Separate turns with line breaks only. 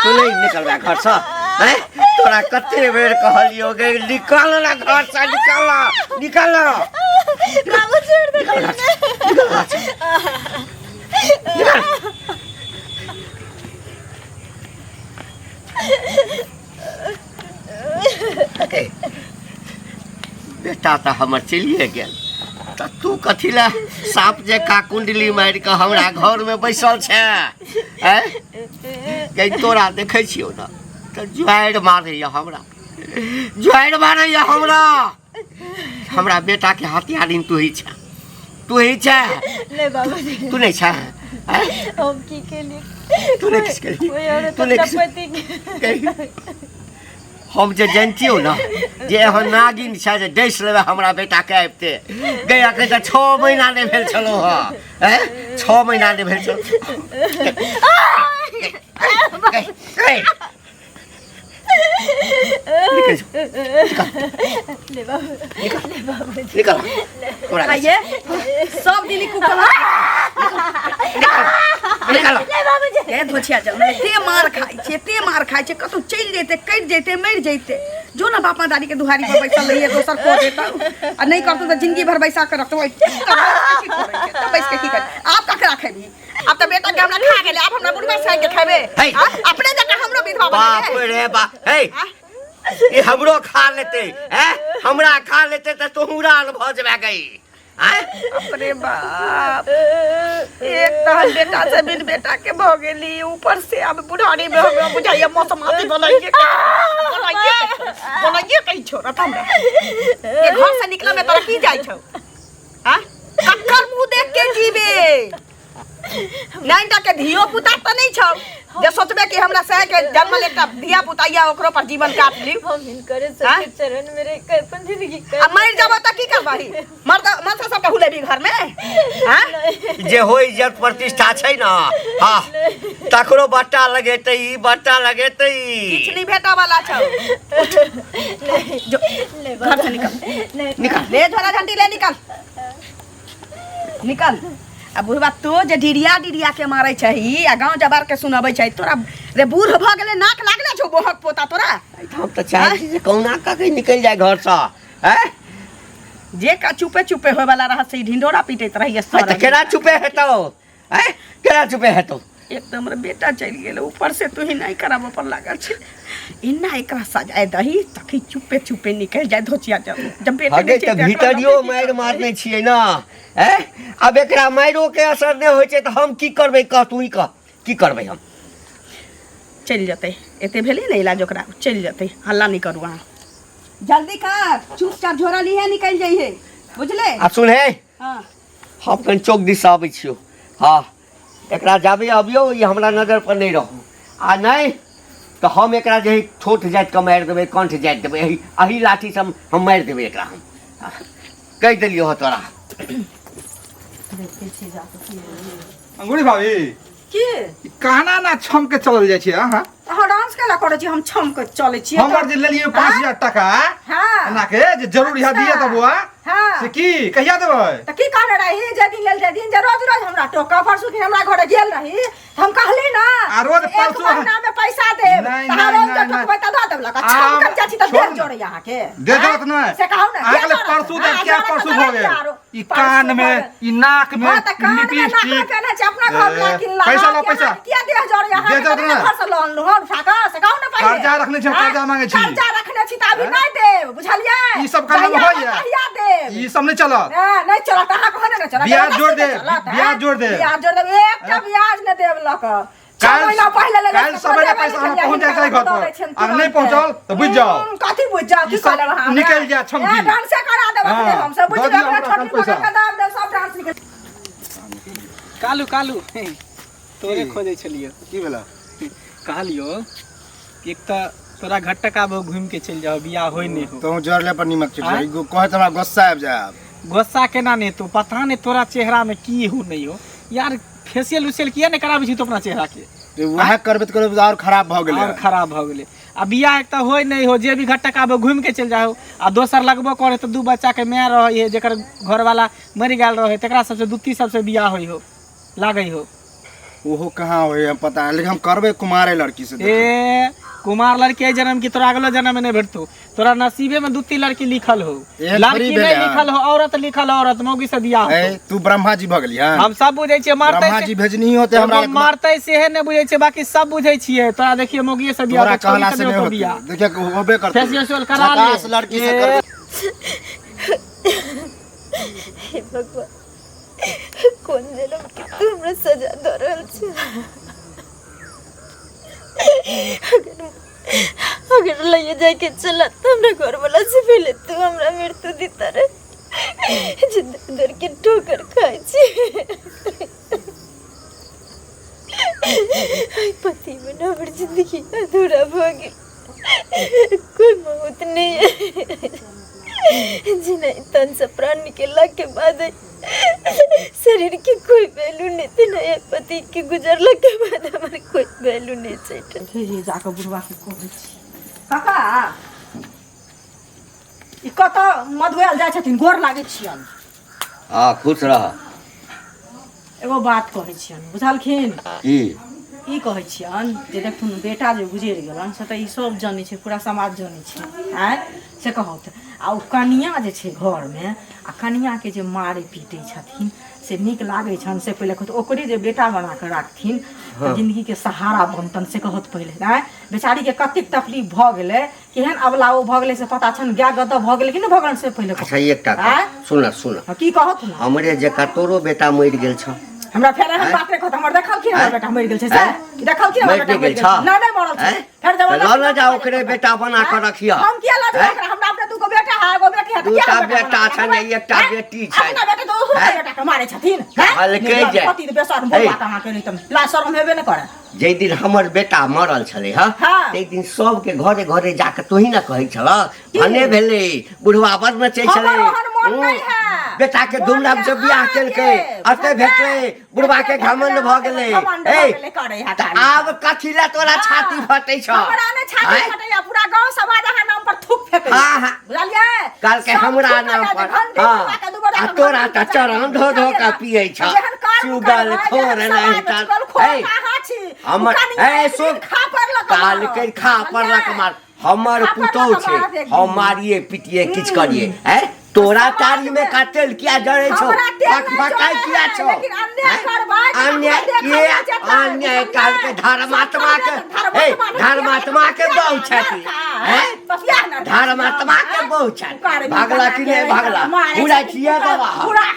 तू नहीं निकलबे घर से हैं तोरा कते बेर कहलियो गे निकल ना घर से निकल ना निकल ना
बाबू छोड़ दे
निकल घर से निकल घर से निकल गे, बेटा तऽ हमर चलिए गेल तऽ तू कथी लए साँप जकाँ कुंडली मारि कऽ हमरा घरमे बैसल छै आँय गै तोरा देखै छियौ ने तऽ ज्वारि मारैए हमरा ज्वारि मारैए हमरा हमरा बेटाके हत्यारिन तू ही छै तू ही छै
नहीं बाबूजी
तू नहि छै आँय?
हम की केलिए
तू नहि किछु केलही
कोई औरत
तू नहि
अपना
किछु
पति के
केलही। हम जे जनतियौ ने जे एहन नागिन छै जे डसि लेबै हमरा बेटाके आबिते गै अखन तऽ छओ महीना नहि भेल छलौ हँ आँय? छओ महीना नहि भेल छलौ गै, गै, निकल जो
ले बाबू ले बाबू
निकल हमरा
आइए सब दिन कुकला
निकल
ले बाबूजी
ए धोछिया जल एते मार खाइ छै एते मार खाइ छै कतौ चलि जैते कटि जैते मरि जैते जो ना बाप दादी के दुहारी पर बैसल रहिए दोसर को देता आ नहीं करतौ तऽ जिंदगी भर बैसा के रखतौ की करै छै तऽ बैस के की कर आब ककरा खेबही आब तऽ बेटा के हमरा खा गेलै आब हमरा बुढ़बा साइ के खेबे
हे।
आ? अपने जकाँ हमरो विधवा
बाप
बनेबै
रे बाप हे ई हमरो खा लेते हैं हमरा खा लेते तऽ तोहू रान भऽ जेबे गई हैं
अपने बाप एक तहन बेटा से बिन बेटा के भऽ गेली ऊपर से अब बुढ़ारी में हमरा बुझाइया मौसम आती बनाइए के बनाइए के बनाइए के ही छोड़त हमरा ये घर से निकले में तोरा की जाइ छौ आ कक्कर मुंह देख के जीबे नाइटा के धियो पुता तऽ नहि छौ जे सोचबे कि हमरा सह के जन्मल एकटा धिया पुता या ओकरो पर जीवन काट ली
हम हिनकरे
हाँ?
सबके चरण में रह के अपन जिंदगी
आ मरि जाबो तऽ की करबही मर्द मर्द सबके हुलेबी घर में हाँ
जे हो इज्जत प्रतिष्ठा छै ने हाँ तकरो बट्टा लगेतै ई बट्टा लगेतै
किछु नहि भेटऽ वाला छौ जो
नहीं
घर से निकल
नहीं
निकाल
ले झोला झंटी ले निकल निकल आ बुढ़बा तो जे डिरिया डिरिया के मारै छही आ गाँव जबार के सुनबै छै तोरा रे बूढ़ भऽ गेलै नाक लागले छौ बोहक पोता तोरा
हम तऽ चाहै छी जे कहुना कऽ के निकलि जाय घरसँ आँय
जे का चुपे चुपे होय वाला रहत से ई ढिंढोरा पीटैत रहिए
आँय, तऽ केना चुपे हेतौ आँय केना चुपे हेतौ
एक तऽ हमर बेटा चलि गेल ऊपर से तू ही नहीं कराबऽ पर लागल छै एना एकरा सजाय दही तखी चुपे चुपे निकलि जाय धोचिया जब जब बेटे
हगे
नहि
तऽ
छै तऽ एकरा
भीतरियो
लऽ के की
मारि
करबै?
मारने छियै ने आँय आब एकरा मारियो के असर नहि होइ छै तऽ हम की करबै कह तू ही कह की करबै हम
चलि जेतै एते भेलै ने इलाज ओकरा चलि जेतै हल्ला नहि करू अहाँ जल्दी कर चुपचाप झोरा लिहे निकलि जइहे बुझले
आ सुन हे
हाँ
हम कनि चौक दिस आबै छियौ हँ एकरा जाबे अबियौ ई हमरा नजर पर नहि रहू आ नहि तऽ हम एकरा जे है ठोठ जाति के मारि देबै कंठ जाति देबै एहि एहि लाठीसँ हम मारि देबै एकरा हम कहि देलियौ हँ तोरा
अंगूरी भाभी
की
ई कहना ना छम के चलल जाइ छै अहाँ
अहाँ डांस केला करै छी हम छम के चलै छियै
हमर जे लेलियै 5000 टका
हाँ
एना के जे जरूरी है दिए तऽ बौआ
हाँ
से की कहिया देबै
तऽ की कहने रही जे दिन लेल जे दिन जे रोज रोज हमरा टोका परसू दिन हमरा घरे गेल रही तऽ हम कहली ना
आ रोज
एक
परसू-
महीना में पैसा देब
नहीं,
तऽ अहाँ
नहीं,
रोज जे
नहीं,
टोकबै तऽ दऽ देब लगा
आ,
छम के चाची तऽ
छोड़
देह
ना।
जोड़ै अहाँके
देह जोड़त नहि।
से कहू ना
अहाँके
देह
लेल
जोड़त।
परसू देब,
हाँ,
किया
जोड़त
परसू
तऽ
भऽ
दऽ
गेल?
आरो।
ई
परसू
कान में
भऽ गेल।
ई नाक में
हाँ, तऽ
ई
कान में नाक में
लिपस्टिक
पेन्है छै अपना घर
ए,
ला किनला
पैसा
हँ,
लाउ,
कि
पैसा।
अहाँ किया देह जोड़ै अहाँके
देह जोड़त
तभी ने
नहि।
घर से लोन लोन उठा कऽ से कहू ना पहिले
कर्जा रखने छी, हम
हाँ,
कर्जा मांगै छी।
कर्जा रखने छी तऽ अभी नहि देब बुझलियै
ई सब करना
जहिया
होइया।
तहिया देब
ई सब नहि चलत
ए, नहि चलत अहाँ कहने नहि चलत
ब्याज जोड़
जबरदस्ती
देब,
नहि चलत,
ब्याज
हैं?
जोड़ देब।
ब्याज जोड़ देब एकटा ब्याज नहि देब लऽ कऽ छह
काल्हि-
महीना पहिले लेने
काल्हि
छी,
सवेरे
देबै
पैसा
नहि
हमरा पहुँच
छलियै,
जाय चाही घर
हिनका
पर।
दऽ दै छियनि
अगर नहि
तुरन्ते।
पहुँचल तऽ बुझि जाउ।
कथी बुझि जाउ की
ई सब
कऽ लेब अहाँ
निकलि जायत छमकी।
ए, डांसे करा देब अपने
हाँ,
हमसब बुझि
दऽ दियौ
जाउ अपना
हमरा
छोटकी
काल्हि पैसा।
पकड़ कऽ दाब देब सब डांस निकलि
कालू कालू तोरे खोजै छलियौ
की भेला
कहलियौ कि एक तऽ तोरा घटक आबो घूमि के चलि जाओ बियाह होय नहि हो
तोहूँ जरले पर निमक छिट
आँय?
कहत हमरा गुस्सा आबि जाय आब
गुस्सा केना नहि हेतौ पता नहि तोरा चेहरा में की हो नहि हो यार फेसियल उसियल किया नहि कराबै छी तू अपना चेहरा के
जे वएह करबैत करबैत आओर खराब भऽ गेलै
आओर खराब भऽ गेलै आ बियाह एक तऽ होय नहि हो जे भी घटक आबो घूमि के चलि जाहो आ दोसर लगबो करे तऽ दू बच्चा के माय रहै है जेकर घरवाला मरि गेल रहै तकरा सबसे दूती सबसे बियाह होइ हो लागै हो
ओहो कहाँ होय हम पता है, लेकिन हम करबै कुमारे लड़की से।
ए कुमार लड़की एहि जन्म की तोरा अगलो जन्म में नहीं भेटतौ, तोरा नसीबे में दू तीन लड़की लिखल हो।
एहन
लड़की
थोड़ी
नहीं
भेलै हन।
लिखल हो, औरत लिखल हो, औरत मौगी से बियाह
ए
होतौ।
तू ब्रह्मा जी भऽ गेली हन?
हम सब बुझै छियै, मारतै
ब्रह्मा
से
जी भेजनी होते हमरा
एगो मारतै सेहे नहि बुझै छियै, बाकी सब बुझै छियै। तोरा देखिए मौगिए से बियाह
तोरा
होतौ, छोरी
कहला
से
से
नहि
नहीं
होतौ
होते।
बियाह।
देखिए होबे करते।
फेसियल करा ले।
झकास लड़की से करबै।
हे भगवान, कोन जन्म के तू हमरा सजा दऽ रहल छै? अगर अगर लैए जाके चला तऽ हमरा घरवाला से पहले तू हमरा मृत्यु दिता रे। जे दर दर के ठोकर खाइ छी। आइ पति बिना हमर जिंदगी अधूरा भऽ गेल, कोई मौत नहीं है। जेना तन से प्राण निकलला के बाद शरीर के कोई वैल्यू नहीं, तेना पति के गुजरला के बाद हमर कोई वैल्यू नहीं छै।
जे जाकऽ बुढ़वा के कहै छी, काका ई कतऽ मधुआयल जाइ छथिन? गोर लागै छियनि।
हाँ, खुश रह।
एगो बात कहै छियनि, बुझलखिन?
की?
ई कहै छियनि जे देखथुन बेटा जे गुजरि गेलनि से तऽ ई सब जनै छै, पूरा समाज जनै छै। आँय से कहत, आ ओ कनिया जे छै घरमे, आ कनियाके जे मारै पीटै छथिन से नीक लागै छनि से पहिले कहत। ओकरे जे बेटा बना कऽ राखथिन तऽ जिन्दगीके सहारा बनतनि से कहत पहिले। आँय बेचारीके कतेक तकलीफ भऽ गेलै, केहन अबला ओ भऽ गेलै से पता छनि? गाय गदह भऽ गेलै कि नहि भऽ गेलै से पहिले कहत।
अच्छा एकटा
आँय?
सुन सुन।
हँ, की कहत ने?
हमरे जकाँ तोरो बेटा मरि गेल छ।
हमरा फेर एहन
आँय?
बात नहि कहत। हमर देखलखिन हमर
आँय?
बेटा मरि गेल छै से
आँय?
देखलखिन हमर
मरि
बेटा
नहि
मरि
गेल
गेल
छ?
छै? नहि, नहि मरल छै।
आँय?
फेर
तऽ लऽ
जबरदस्ती
ने जा, ओकरे बेटा बना कऽ रखिह।
हम किया लऽ जेबै
आँय?
ओकरा? हमरा अपने दूगो बेटा है, एगो बेटी है, तऽ किया
दूटा
हम
बेटा
बना कऽ
छनि,
रखबै?
एकटा
आँय?
बेटी छनि।
अपना बेटी तऽ ओहो
आँय?
बेटा के मारै छथिन। आँय?
हल्के
नहि,
जे।
पति तऽ बेसर
ऐ।
बौआ कहाँ के नहि तऽ लाज शरम हेबे नहि करे।
जाहि दिन हमर बेटा मरल छलै हँ,
हाँ।
ताहि दिन सबके घरे घरे जाके तोही ने कहै छलह, भने भेलै बुढ़वा बड़ नचै छलै,
हमर ओहन मोन नहि है।
बेटा के
मोन
धूमधाम से
है
बियाह
अहाँके।
केलकै, अते भेटलै, बुढ़वा के घमंड भऽ गेलै।
घमंड भऽ
ए,
गेलै, करै है
तऽ
खाली।
आब कथी लए तोरा छाती फटै छौ?
हमरा नहि छाती
आँय?
फटैया, पूरा गांव समाज अहाँ नाम पर थूक फेकै।
हाँ, हाँ।
बुझलियै?
कहलकै
सब
हमरा
थूक
नाम
फेकै,
पर।
घंटी
हाँ।
बुढ़वा के दूगो
आ
घंटी
तोरा तऽ
बजा
चरण धो धो कऽ पियै छ।
जेहन कर्म
चुगल
करबै,
खोर
जेहन
नहि
समाजमे
तऽ-
चुगलखोर
ए,
अहाँ छी।
हमर
ओ कनिया
ए
एक दिन
सुन,
खा पड़लक
काल
मारत।
के खा पड़लक
बुझलियै?
मार। हमर
खा पड़लक
पुतोहु छै,
मारत एक दिन।
हम मारिए पिटिए किछु करिए। ए तोरा
समाज
तारी में
में
काटेल किया जरै छौ?
हमरा तेल नहि
भकभकाइ
जरै
किया
है,
छौ?
लेकिन अन्याय
हैं?
करबै तऽ
अन्याय
ककरो देखल
किया?
नहि जेतै,
अन्याय
बुझलियै?
काल के धर्मात्मा के,
धर्मात्मा
ए
नहि,
धर्मात्मा के बहु छथि। हैं?
बसिया नरका।
धर्मात्मा के बहु छथि।
पुकारे
भागला कि नहि भागला?
मारै
पूरा
छथिन,
किया दबा?
पूरा।